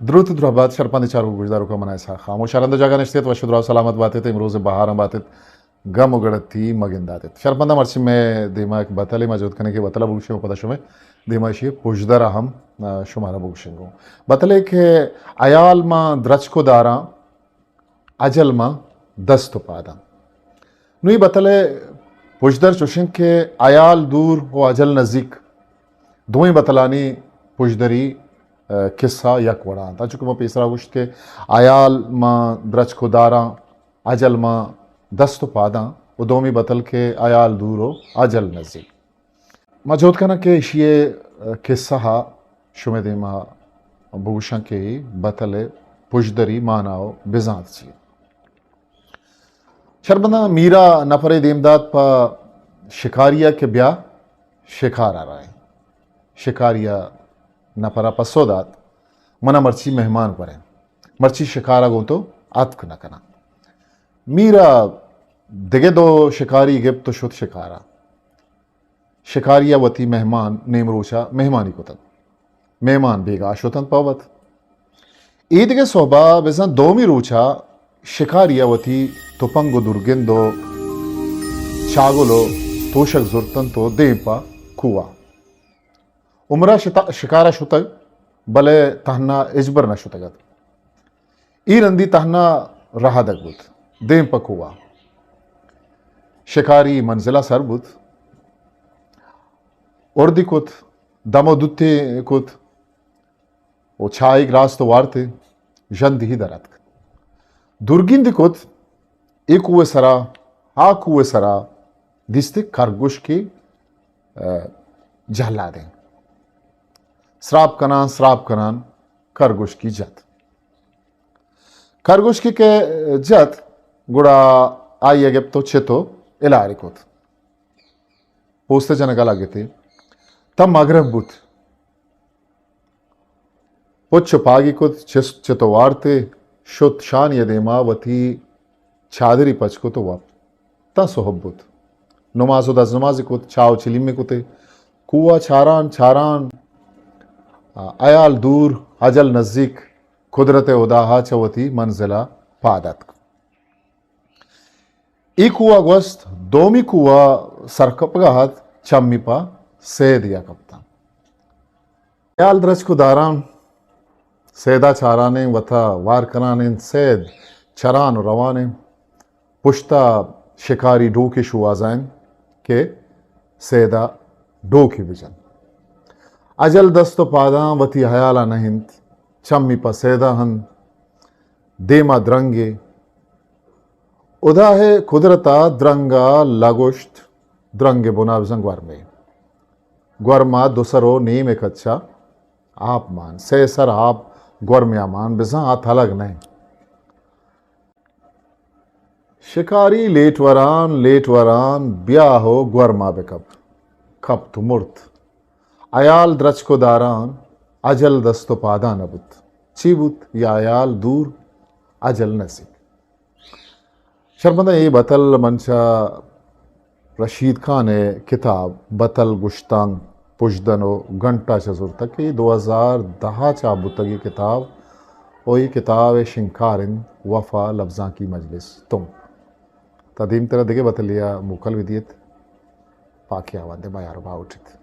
دروت و درہبات شرپندیں چاروک و گوشداروکاں، من اسحاق خاموش ہر ہند و جاگہ نشتیت، وش و دراہ و سلامت باتیت، امروز بہاراں باتیت، گم و گڑتی مگنداتیت۔ شرپنداں، مرچی مئے دیما یک بتلے ما جہد کنیں کہ بتلا بگوشیں و پدا شمئے دیما اشی پژدرا ہم، آ، شمارا بگوشیں گوں۔ بتلے کہ ہیال ماں درچک و داراں، اجل ماں دست و پاداں۔ نوں اے بتل ءِ پژدر چوش انت کہ ہیال دور و اجل نزیک، دوئیں بتلانی پژدری، ءَ، کسہ یک وڑا انت۔ انچو کہ ما پیسرا گوشت کہ ہیال ماں درچک و داراں، اجل ماں دست و پاداں، و دومی بتل کہ ہیال دور و اجل نزیک۔ ما جہد کناں کہ ایشی ءِ کسہ ءَ شمئے دیما بگوشاں کہ اے بتل ءِ پژدری مانا و بزانت چی انت۔ شربنداں، میرا نپرے دیم دات پہ شکاری ءَ کہ بیا شکار ءَ رائیں۔ شکاری ءَ نپر ءَ پسو دات، من ءَ مرچی مہمان گوریں، مرچی شکار ءَ گوں تو اتک نہ کناں۔ میرا دگہ دو شکاری گپت و شت شکار ءَ۔ شکاری ءَ وتی مہمان نیمروچ ءَ مہمانی کتنت۔ مہمان بیگاہ شتنت پہ وت۔ ایدگہ سہب ءَ بزاں دومی روچ ءَ شکاری ءَ وتی تپنگ و درگند و چاگل و توشگ زرتنت و دیم پہ کوہ ءَ۔ عمر ءَ شتا-، شکار ءَ شتگ، بلے تہنا ہچبر نہ شتگ ات۔ اے رندی تہنا رہادگ بوت، دیم پہ کوہ ءَ۔ شکاری منزل ءَ سر بوت، اردی کت، دم و دوتے کت و چاہیگ راست وارت، ژندی در اتک۔ درگندی کت، اے کوہ سرا، آ کوہ سرا دیست کرگوشکی، ءَ، جہلادیں۔ سراپ کنان، سراپ کنان، کرگوشکی جت۔ کرگوشکی کہ جت، گڑا آئی ءَ گپت و چت و الاری کت۔ پوست جنگ ءَ لگتے۔ تاں مگرب بوت۔ پچ و پاگی کت، چست، چت و وارتے، شت شانی ءِ دیما وتی چادری پچ کت و وپت۔ تاں سہب بوت۔ نماز و دزنمازی کت، چاہ و چلیمی کتے۔ کوہ ءَ چاران، چاران، آ، ہیال دور، اجل نزیک، قدرت ہدا ءَ چہ وتی منزل ءَ پاد اتک۔ اے کوہ ءَ گوست، دومی کوہ ءَ سرکپگ ءَ ات، چمی پہ سید ءَ کپتاں۔ ہیال درچک و داران، سید ءَ چارانیں، وت ءَ وار کنانیں، سید چران و روانیں۔ پشت ءَ شکاری ڈوکے شوہازائیں کہ سید ءَ ڈوکے بجن۔ اجل دست و پاداں وتی ہیال ءَ نہ انت، چمی پہ سید ءَ انت، دیم ءَ درنگے۔ ہدا ءِ قدرت ءَ درنگ ءَ لگوشت، درنگ ءِ بنا بزاں گورمے۔ گورم ءَ دو سر و نیم ءِ کچ ءَ آپ مان، سئے سر آپ گورمے ءَ مان، بزاں آ تلگ نہ انت۔ شکاری لیٹ وران، لیٹ وران، بیا ہو گورما بکپ۔ کپت و مرت۔ ہیال درچک و داران، اجل دست و پاداں نہ بوت۔ چی بوت؟ یا ہیال دور، اجل نزیک۔ شرمندہ، اے بتل من چہ رشید خان ءِ کتاب بتل گشتانک پژدن و گھنٹہ چہ زرتگ کہ اے دو ہزار دہ ءَ چاپ بوتگ اے کتاب، و اے کتاب ءِ شنگکار انت وفا لبزانکی مجلس تمپ۔ تا دیمترا دگہ بتلے ءَ موکل بدیت، پاکیں آوندے ما یار و باہوٹ ایت۔